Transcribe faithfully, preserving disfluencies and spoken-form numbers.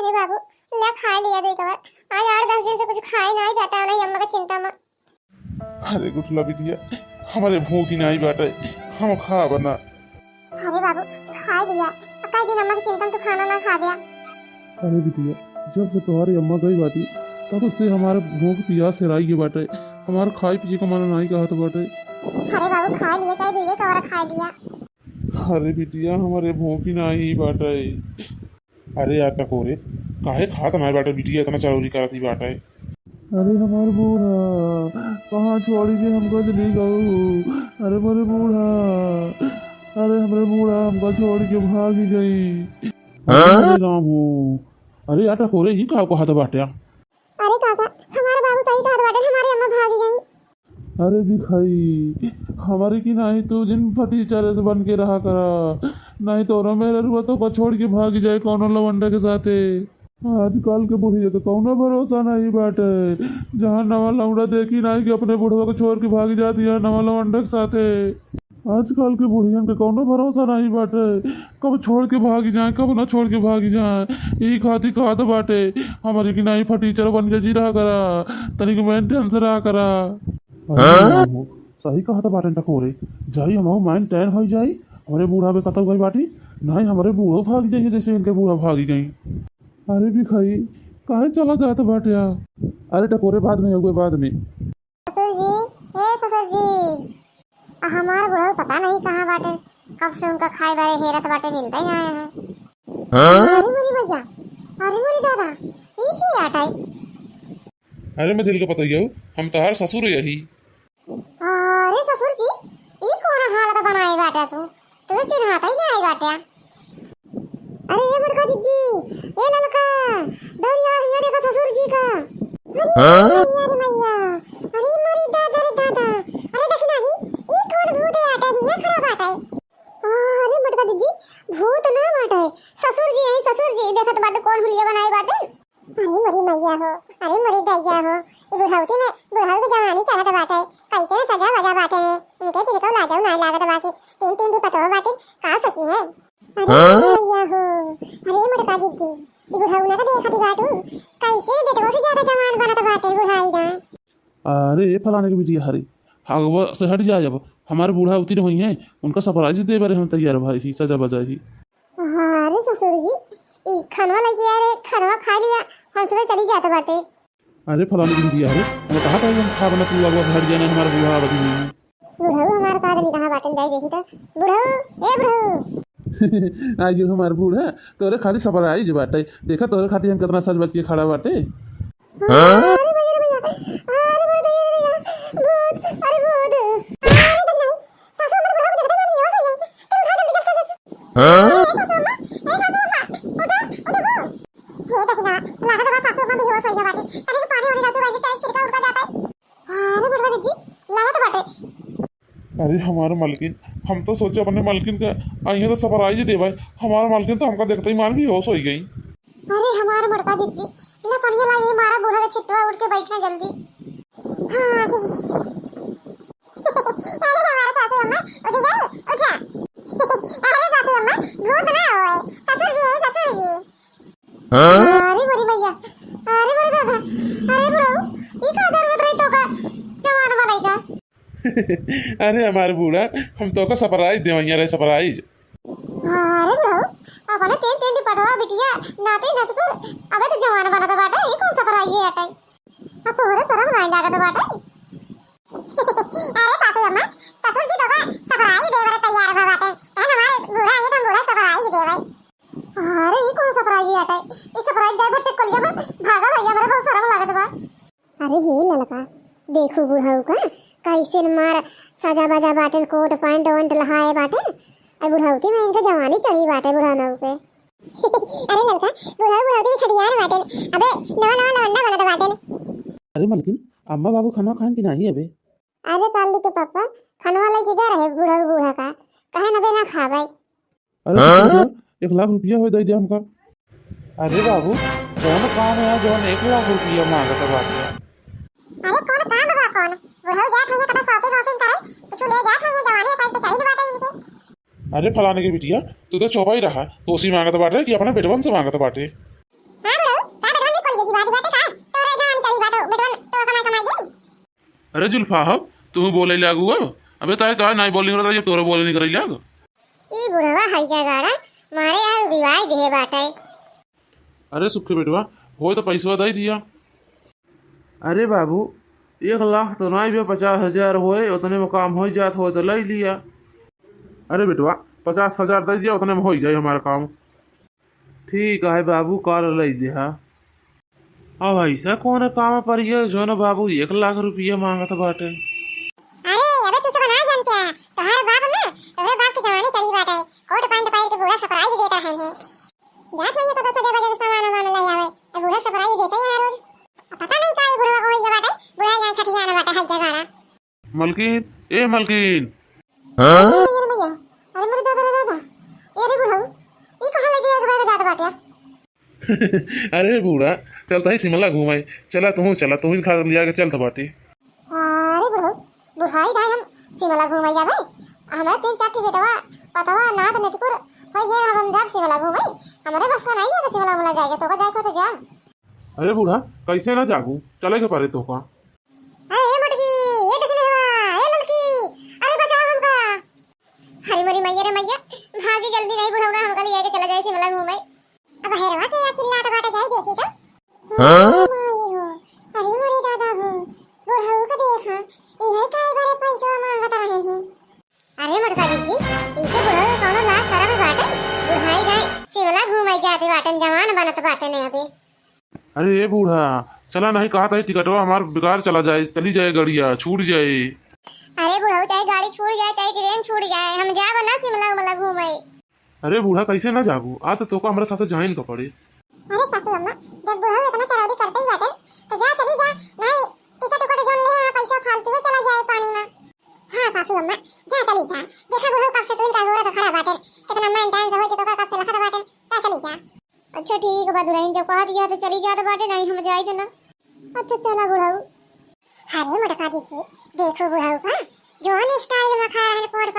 अरे बाबू, ले खाइ लिया दे कवर। आज आठ दस दिन से कुछ खाए नाहीं बाटे, नाहीं अम्मा के चिंता मा। अरे गुठला बिटिया, हमरे भूख ही नाहीं बाटे, हम खाब ना। अरे बाबू, खाइ लिया, कई दिन अम्मा के चिंता मा तू खाना ना खाब्या। अरे बिटिया, जब से तोहरे अम्मा गई बाटी, तब से हमार भूख पियास हेराइ गए बाटे, हमार खाए पिए का मन नाहीं कहत बाटे। अरे बाबू, खाइ लिया, चाहे दुइये कवर खाइ लिया। अरे बिटिया, हमरे भूख ही नाहीं बाटे। अरे यार टकोरे, काहे खात नाहीं बाटे बिटिया, इतना चरौरी करत ही बाटे। अरे हमार बूढ़ा, कहाँ छोड़ी के हमका चली गऊ? अरे मोरे बूढ़ा, अरे हमरे बूढ़ा हमका छोड़ी के भागी गई। अरे हाँ? हरे राम हो। अरे यार टकोरे, ई का कहत बाटे? अरे काका, हमार बाबू सही कहत बाटे, हमारे अम्मा भागी गई। अरे भिखाई, हमरे की नाहीं तू जिन फटीचर से बन के रहा करा, नाहीं तो रो मेहररुआ तोका छोड़ के भागी जाए कौनो लवंडा के साथे। आजकल के बुढ़िया के कौनो भरोसा नाहीं बाटे, जहाँ नवा लौंडा देखी नाहीं कि अपने बुढ़वा के छोड़ के भागी जाती है नवा लवंडा के साथे। आजकल के बुढ़ियन के कौनो भरोसा नाहीं बाटे, कब छोड़ के भागी जाए, कब ना छोड़ के भागी जाए। ई खातिर कहत बाटे, हमरे की नाहीं फटीचर बन के जी रहा करा, तनिक मेंटेन से रहा करा। अरे हाँ? बाबू, सही कहत बाटे टकोरे, जाई हमहू मेंटेन होइ जाई, हमरे बूढ़ा बे कतौ गई बाटी, नाहीं हमरे बूढ़ो भागी जाइए जैसे इनके बूढ़ा भागी गई। अरे भिखाई, काहे चला जात बाटे आ? अरे टकोरे, बाद में अउबे, बाद में। ससुर जी, ए ससुर जी, आ हमार बुढ़ऊ पता नहीं कहाँ बाटे, कब से उनका खाए बारे हेरत बाटे, मिलता ही ना है। हाँ? अरे मोरी भैया, अरे मोरी दादा, ई की आटाई? अरे मझिल के पतोहिया, हम तहार ससुर यही। अरे ससुर जी, ई कौन हालत बनाए बाटे तू? तू चिन्हात ही नाहीं बाटे। अरे ए बड़का जिज्जी, ए ललका, दौड़िया हिया देखा ससुर जी का। अरे हाँ? मैया रे मैया, अरे मोरी दादा रे दादा, अरे देखी नाहीं, ई कौन भूत है आटे हिया खड़ा बाटे? अरे बड़का जिज्जी, भूत ना बाटे, ससुर जी है, ससुर जी देखत बाटे कौन हुलिया बनाए बाटे। अरे मोरी मैया हो, अरे मोरी दैया हो, ई बुढ़ौती में बुढ़ऊ के जवानी चढ़त बाटे, कैसे सजा बजा बाटे रे, इनके तिनको लाजो नाहीं लागत बा कि तीन तीन ठी पतोह बाटे, का सोची है? अरे हाँ? मोरी मैया हो, अरे मोटका जिज्जी, ई बुढ़ऊ ना का देखत बाटू, कैसे बेटवा से ज्यादा जवान बनत बाटे बुढ़ाई ना। अरे ए फलाने के बिटिया हरी, हगवा से हट जाए, अब हमारे बूढ़ा उतिर होई हैं, उनका सरप्राइज देबे हम तैयार भाई ही, सजा बजा ही। हाँ, अरे ससुर जी, ई खनवा लइके आ रे, खनवा खाइ लिया, हंसवे चली जात बाटे। अरे फलानी बिटिया रे, हम कहा था हम खाब ना, तू अगवा घर जाना, हमार बूढ़ा आवत ही नहीं। बुढ़ऊ हमार का जानी कहाँ बाटन, जाई देखी तो। बुढ़ऊ, ए बुढ़ऊ। आइयो हमार बूढ़ा, तोरे खातिर सरप्राइज बाटे, देखा तोरे खातिर हम कितना सज बज के खड़ा बाटे। हाँ? अरे भैया रे भैया, अरे भैया रे भैया, भूत, अरे भूत। अरे भैया, सासू अम्मा तो बुढ़ऊ के देखते ही बेहोश हो गई। चल उठा जल्दी, चल, चल, चल। हाँ? ए सासू अम्मा, ए सासू अम्मा, उठा, उठा हो। हे देखी ना, लागत बा सासू अम्मा बेहोश हो गई बाटे। तनी के पानी वानी डालते बाटे, टाइट छिड़का उड़का जाता है। अरे बुढ़वा जी, लागत बाटे। अरे हमार मलकिन, हम तो सोचे अपने मलकिन का अइहे तो सरप्राइज देवे, हमार मलकिन तो हमका देखते ही मान बेहोश हो गई। अरे हमार बड़का जिज्जी, ला पनिया ला, ये मारा बूढ़ा के छिटवा, उठ के बैठना जल्दी। हाँ। अरे हमार सासू अम्मा, उठ जाओ, उठा। अरे सासू अम्मा, भूत ना होए, ससुर जी है, ससुर जी। हाँ? अरे मोरी मैया, अरे मोरे दादा, अरे बुढ़ऊ, ई का जरूरत रही तोका जवान बनाई का? अरे हमार बूढ़ा, हम तोका सरप्राइज देवइया रहे, सरप्राइज। अरे बुढ़ऊ, अपने तीन तीन ठी पतोह बिटिया, नाती नतकुल, अबे तो जवान बनत बाटे, ई कौन सरप्राइज हटे? आ तोहरे शरम नाहीं लागत बाटे? अरे सासू अम्मा, ससुर जी तोका सरप्राइज देवे रे तैयार भा बाटे। ए हमार बूढ़ा, ये तो बूढ़ा सरप्राइज देवे। अरे ई कौन सरप्राइज हटे? ई सरप्राइज जाए भट्टे कोलिया में भागा भैया, मेरे बहुत शरम लागत बा। अरे हे ललका, देखू बुढ़ऊ का, कैसे मार सजा बजा बाटे, कोट पैंट वैंट लहाए बाटे। अरे बुढ़ौती में इनके जवानी चढ़ी बाटे बुढ़ऊ के। अरे ललका, बुढ़ऊ बुढ़ौती में छठियार बाटे। अबे नवा नवा लवंडा बनत बाटे। अरे मलकिन, अम्मा बाबू खाना खाएन कि नाहीं अबे? अरे कालू के पापा, खानवा लेके गए रहे बुढ़ऊ बूढ़ा का, कहे न बे ना खाबे। अरे हाँ? तो एक लाख रुपया हो दे दे हमका। अरे बाबू, कौन काम है जौन एक लाख रुपया मांगत बाटे? अरे कौन काम बा कौन? बुढ़ऊ जात है कदा शॉपिंग वॉपिंग करे, कुछ ले जात है, जवानी साइड पे चाहिए बाटे इनके। अरे फलाने के बिटिया, तू तो चौपाई रहा, तोसी मांगत बाटे कि अपने बेटवन से मांगत बाटे? हाँ पेटवा तो कमाई कमाई दे। अरे जुल्फा, हो तू बोले लागू हो। अबे ताए ताए नाई बोलिंग रहा, तोरे बोले नहीं करे लाग। ई बुढ़वा है क्या गाड़ा, मारे यार बिवाई देहे बाटे। अरे सुखे बेटवा, होए तो पैसवा दे दिया। अरे बाबू, एक लाख तो नाई बे, पचास हजार होए, उतने में काम हो जात होए तो ले लिया। अरे बेटवा, पचास हजार दे दिया, उतने में हो जाए हमारा काम। ठीक है बाबू, काल ले लिया। अब ऐसा कौन काम पर ये जो न बाबू एक लाख रुपया मांगत बाटे? अरे अबे तू सब ना जानते, तोहरे बाप ना, तोहरे बाप के जवानी चली बाटे, कोट पैंट पहन के बूढ़ा surprise देता है। जात होइए तो दस बजे बजे सामान वामान ले आवे, तो बूढ़ा surprise देता है हर रोज। अब पता नहीं का ये बुढ़वा को होइए बाटे, बुढ़ाई जाए छठिया ना बाटे, है क्या गाना। मलकिन, ए मलकिन। हाँ? अरे भैया, अरे मेरे दादा रे दादा, ए रे बुढ़ऊ, ई कहाँ लगे एक बैग जात बाटे? अरे बूढ़ा, चलता ही शिमला घूमाई, चला तू, चला तू ही खा लिया के चलत बाटे। अरे बुढ़ऊ, बुढ़ाई दाई हम शिमला घूमाई जाबे, हमारे तीन चार ठे बेटवा, पतवा, नात, नेतकुर, हो ये हम जाब शिमला घूमाई, हमारे बस का नहीं बेटा शिमला उमला जाएगा, तो का जाए को तो जा। अरे बूढ़ा, कैसे ना जाबू, चले के परे तो का। अरे ए मोटकी, ए देखने हवा, ए ललकी, अरे बचाओ हमका। अरे मोरी मैया रे मैया, भागी जल्दी नहीं बुढ़ौना हमका लिया के चला जाए शिमला घूमे। अब हेरवा के या चिल्लात बाटे जाई देखी तो। हाँ? अरे माई हो, अरे मोरे दादा हो, बुढ़ऊ का देखा, इहे काहे बारे पैसा मांगत रहे थे। अरे मोटका दीदी, इनके बुढ़ऊ के कौनो लाज शरम बाटे? बुढ़ाई गए शिमला घूमे जाते बाटन, जवान बनत बाटे ने अबे। अरे ए बूढ़ा, चला नहीं कहा था टिकटवा हमार बेकार चला जाए, चली जाए गड़िया, छूट जाए। अरे बुढ़ऊ, चाहे गाड़ी छूट जाए, चाहे ट्रेन छूट जाए, हम जाब ना शिमला उमला घूमे। अरे बूढ़ा, कैसे ना जाबू? आ तो तोका हमरा साथे जाइन का पड़े। अरे सासू अम्मा, जब बुढ़ऊ इतना चरौरी करते ही बाटे, तो जा, चली जा, नहीं टिकट उकट जोन ले हैं पैसा फालतू है, चला जाए पानी में। हाँ सासू अम्मा, जा चली जा, देखा बुढ़ऊ कब से तू इनका गोरा तो खड़ा बाटे, कितना maintenance होई कि तोका कब से लखत बाटे, जा चली जा। अच्छा ठीक बा दुल्हन, जब कहा दिया तो चली जात बाटे, नहीं हम जाई देना। अच्छा चला बुढ़ऊ। अरे मोटका दीदी, देखो बुढ़ऊ का जोन style में खा रहल, पोट